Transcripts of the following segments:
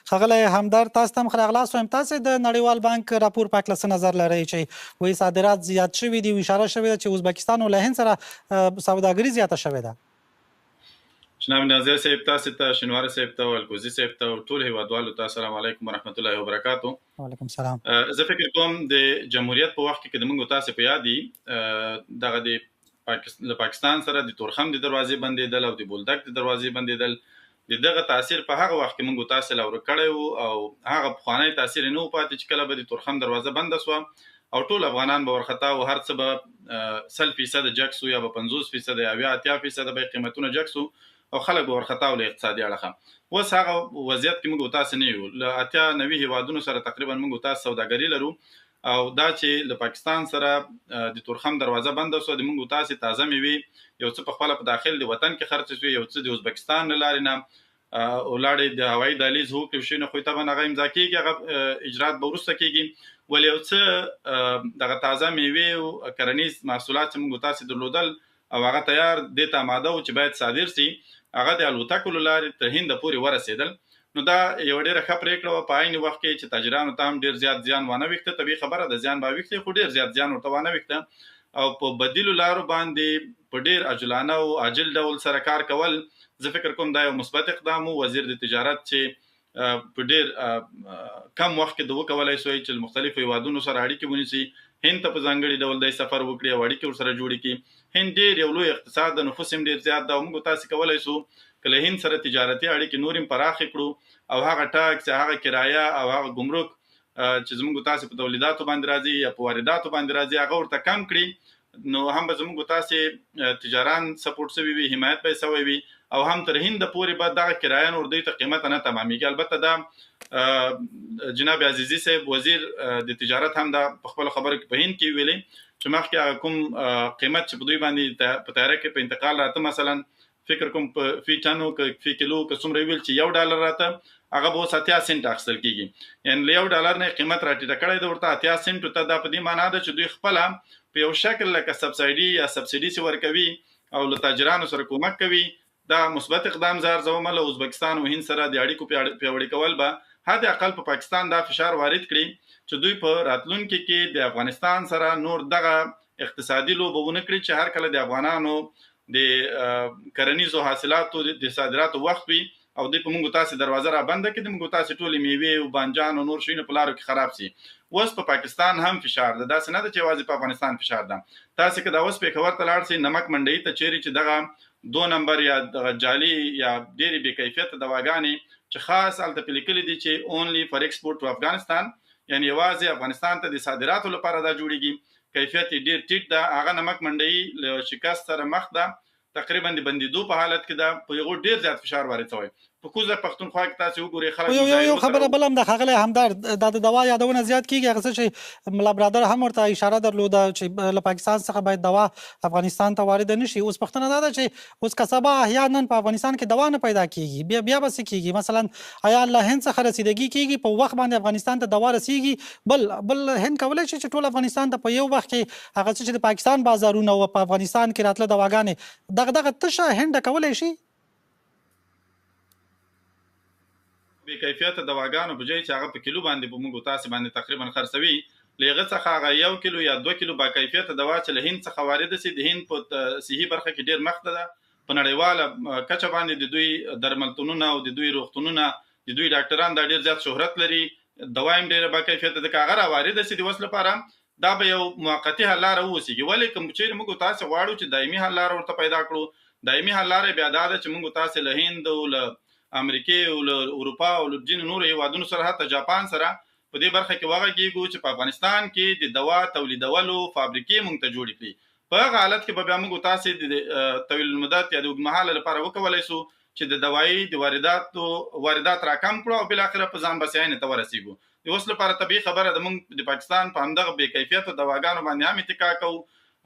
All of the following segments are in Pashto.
ښاغلی همدرد، تاسو ته هم ښه راغلاست وایم. تاسو د نړیوال بانک راپور په هکله څه نظر لرئ چې وایي صادرات زیات شوي دي او اشاره شوې ده چې ازبکستان او له هند سره سوداګري زیاته شوې ده؟ جناب ناظر صاحب، تاسو ته، شینوار صاحب ته، الکوزي صاحب ته او ټول هیوادوالو ته السلام علیکم ورحمت الله وبرکاتو. وعلیکم السلام. زه فکر کوم د جمهوریت په وخت کې د موږ تاسو په یاد دي، دغه د له پاکستان سره د تورخم د دروازې بندېدل او د بولدک د دروازې بندېدل، د دغه تاثیر په هغه وخت کې موږ تاسو لا ورک کړی وو او هغه پخوانی تاثیر نه و پاتې چې کله به د تورخم دروازه بنده سوه او ټول افغانان به ورخطا او هر څه به 100% جګ سو یا به 50% یا 70، 80% به قیمتونه جګ سو او خلک به ورخطا له اقتصادي اړخه. اوس هغه وضعیت کې موږ تاسو نه یو. له 80، 90 هیوادونو سره تقریبا موږ تاسو سوداګري لرو او دا چې له پاکستان سره د تورخم دروازه بنده سوه، د موږ تاسو تازه میوې یو څه په خپله په داخل د وطن کې خرڅ شوې، یو څه د ازبکستان له لارې نه ولاړې. د هوایي دهلیز هوکړې شي، نو خو طبعا هغه امضا کیږي، هغه اجرات به وروسته کیږي، ولې یو څه دغه تازه میوې او کرنیز محصولات چې موږ تاسو درلودل او هغه تیار دې ته آماده و چې باید صادر سي، هغه د الوتکو له لارې تر هنده پورې ورسېدل. نو دا یو ډیره ښه پریکړه وه، په عین وخت کې چې تاجرانو ته هم ډیر زیات زیان وانه وښته. طبیعي خبره ده، زیان به وښته، خو ډیر زیات زیان ورته وانه وښته او په بدیلو لارو باندې په ډیر عجولانه او عاجل ډول سره کار کول، زه فکر کوم دا یو مثبت اقدام و. وزیر د تجارت چې په ډیر کم وخت کې د وکولای شوی چې له مختلفو هیوادونو سره اړیکې ونیسي، هند ته په ځانګړي ډول دی سفر وکړي او اړیکې ورسره جوړې کړي. هند ډیر یو لوی اقتصاد د نفوس هم ډیر زیات ده او موږ تاسو کولای شو که له هند سره تجارتي اړیکې نورې هم پراخې کړو او هغه ټاکس، هغه کرایه او هغه ګمرک چې زموږ تاسو په تولیداتو باندې راځي یا په وارداتو باندې راځي، هغه ورته کم کړي، نو هم به زموږ تاسو تجاران سپورټ سوي وي، حمایت به سوی وي او هم تر هند پورې به دغه کرایه نور دوی ته قیمت نه تمامېږي. البته دا جناب عزیزي صاحب وزیر د تجارت هم دا په خپل خبرو کې په هند کې ویلي چې مخکې هغه کوم قیمت چې په دوی باندې په طیاره کې په انتقال راته، مثلا فکر کوم په فی ټنو که فی کیلو که څومره ویل چې $1 راته، هغه به اوس 80 سنټ اخیستل کېږي، یعنی له $1 نه قیمت راټیټه کړی دی ورته 80 سنټو ته. دا په دې معنا ده چې دوی خپله په یو شکل لکه سبسایډي یا سبسیډي چې ورکوي او له تاجرانو سره کومک کوي. دا مثبت اقدام زه ارزوم. له ازبکستان او هند سره د اړیکو پیاوړي کول به حد اقل په پاکستان دا فشار وارد کړي چې دوی په راتلونکي کې د افغانستان سره نور دغه اقتصادي لوبه ونه کړي چې هر کله د افغانانو د کرنیزو حاصلاتو د صادراتو وخت وي او دوی په موږ تاسو دروازه را بنده کړي، د موږ تاسو ټولې میوې او بانجان او نور شیونه په لارو کې خراب سي. اوس په پاکستان هم فشار ده، داسې نه ده چې یوازې په افغانستان فشار ده. تاسو که دا اوس پېښور ته لاړ سئ، نمک منډۍ ته، چیرې چې دغه دو نمبر یا دغه جعلي یا ډېرې بې کیفیته دواګانې چې خاص هلته پرې لیکلي دي چې "Only for export to Afghanistan"، یعنی یوازې افغانستان ته د صادراتو لپاره دا جوړیږي، کیفیت یې ډېر ټیټ ده، هغه نمک منډۍ له شکست سره مخ ده، تقریبا د بندیدو په حالت کې ده. په هغو ډیر زیات فشار وارد شوی. په کوزه پښتونخوا کې تاسو وګورئ، خلک یو یو خبره بل هم د ښاغلی همدرد، دا د دوا یادونه زیات کیږي، هغه څه چې ملا برادر هم ورته اشاره درلوده چې له پاکستان څخه باید دوا افغانستان ته وارده نشي. اوس پوښتنه دا ده چې اوس که سبا احیانا په افغانستان کې دوا نه پیدا کیږي، بیا به څه کیږي؟ مثلا آیا له هند څخه رسیدګي کیږي؟ په وخت باندې افغانستان ته دوا رسیږي؟ بل هند کولای شي چې ټول افغانستان ته په یو وخت کې هغه څه چې د پاکستان بازارونه او په افغانستان کې راتله دواګانې، دغه تشه هند کولای شي؟ بې کیفیته دواګانو په ځای چې هغه په کیلو باندې په موږ تاسو باندې تقریبا خرڅوي، له هغه څخه هغه 1 کیلو یا 2 کیلو با کیفیته دوا چې له هند څخه وارده سي، د هند په صحي برخه کې ډیر مخته ده، په نړیواله کچه باندې د دوی درملتونونه او د دوی روغتونونه، د دوی ډاکټران دا ډیر زیات شهرت لري، دوا هم ډیره با کیفیته ده، که هغه را وارده سي د اوس لپاره، دا به یو موقتي حل لاره واوسیږي. ولې که چیرې موږ تاسو غواړو چې دایمي حل لاره ورته پیدا کړو، دایمي حل لاره بیا دا ده چې موږ تاسو له هند او له امریکې او له اروپا او له ځینو نورو هیوادونو سره، حتی جاپان سره په دې برخه کې وغږیږو چې په افغانستان کې د دوا تولیدولو فابریکې موږ ته جوړې کړي. په هغه حالت کې به بیا موږ تاسو د طویل المدت یا د اوږدمهاله لپاره وکولای سو چې د دوایي د وارداتو واردات راکم کړو او بالاخره په ځان بسیاینې ته ورسیږو. د اوس لپاره طبیعي خبره ده، موږ د پاکستان په همدغه بې کیفیته دواګانو باندې هم اتکا کوو،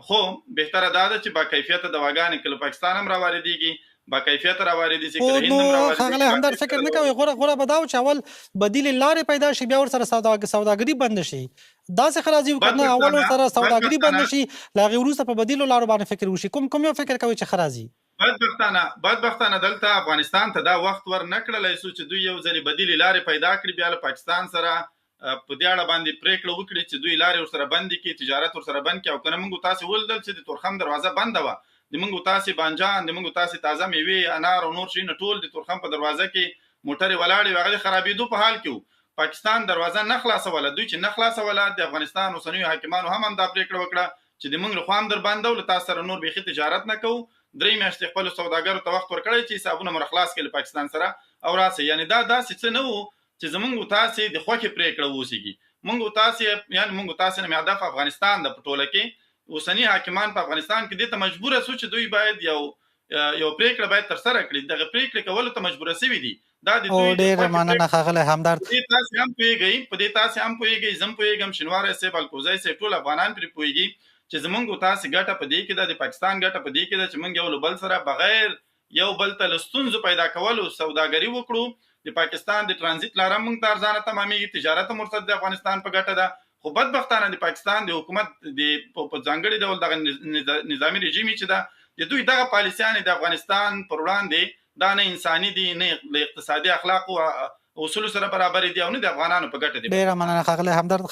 خو بهتره دا ده چې با کیفیته دواګانې که له پاکستان هم راواردېږي، با کیفیته راواردې شي، که له هند هم نو ښاغلی همدرد، فکر نه کوئ غوره به دا و چې اول بدیلې لارې پیدا شي، بیا ورسره سوداګري بنده شي؟ داسې ښه راځي که نه اول ورسره سوداګري بنده شي، له هغې وروسته په بدیلو لارو باندې فکر وشي؟ کوم یو فکر کوئ چې ښه راځي؟ بدبختانه بدبختانه دلته افغانستان ته دا وخت ور نه کړلای سو چې دوی یو ځلې بدیلې لارې پیدا کړي، بیا له پاکستان سره په دې اړه باندې پریکړه وکړي چې دوی لارې ورسره بندې کړي، تجارت ورسره بند کړي. او کنه موږ تاسو ولیدل چې د تورخم دروازه بنده وه، د موږ تاسو بانجان، د موږ تاسو تازه میوې، انار او نور شیونه ټول د تورخم په دروازه کې موټرې ولاړې وې، هغه د خرابېدو په حال کې وو. پاکستان دروازه نه خلاصوله، دوی چې نه خلاصوله د افغانستان اوسنیو حاکمانو هم همدا پریکړه وکړه چې د موږ له خوا هم در بندو، له تاسو سره نور بیخي تجارت نه کوو، 3 میاشتې خپلو سوداګرو ته وخت ورکړی چې حسابونه مو راخلاص کړي له پاکستان سره او راسئ. یعنې دا داسې څه نه وو چې زمونږ او تاسې د خوښې پرېکړه ووسیږي. مونږ او تاسې، یعنې مونږ او تاسې نه مې هدف افغانستان ده په ټوله کې اوسني حاکمان په افغانستان کې دې ته مجبوره سو چې دوی باید یو پرېکړه باید ترسره کړي، دغه پرېکړې کولو ته مجبوره سوي دي. دا د او دوی د ډېره خوښې مننه پرېکړه. ښاغلی همدرد. په دې تاسې هم پوهېږئ، په دې تاسې هم پوهېږئ، زه هم پوهېږم، شینواری صاحب، الکوزی صاحب، ټول افغانان پرې پوهېږي چې زمونږ او تاسې ګټه په دې کې ده، د پاکستان ګټه په دې کې ده چې مونږ یو له بل سره بغیر یو بل ته له ستونزو پیدا کولو سوداګري وکړو. د پاکستان د ترانزیت لاره مونږ ته ارزانه تمامېږي، تجارت هم ورسره د افغانستان په ګټه ده. خو بدبختانه د پاکستان د حکومت د په ځانګړي ډول دغه نظامي رژیم چې ده، د دوی دغه پالیسیانې د افغانستان پر وړاندې دا نه انساني دي، نه له اقتصادي اخلاقو اصولو سره برابرې دي او نه د افغانانو په ګټه دي. ډېره مننه ښاغلی همدرد.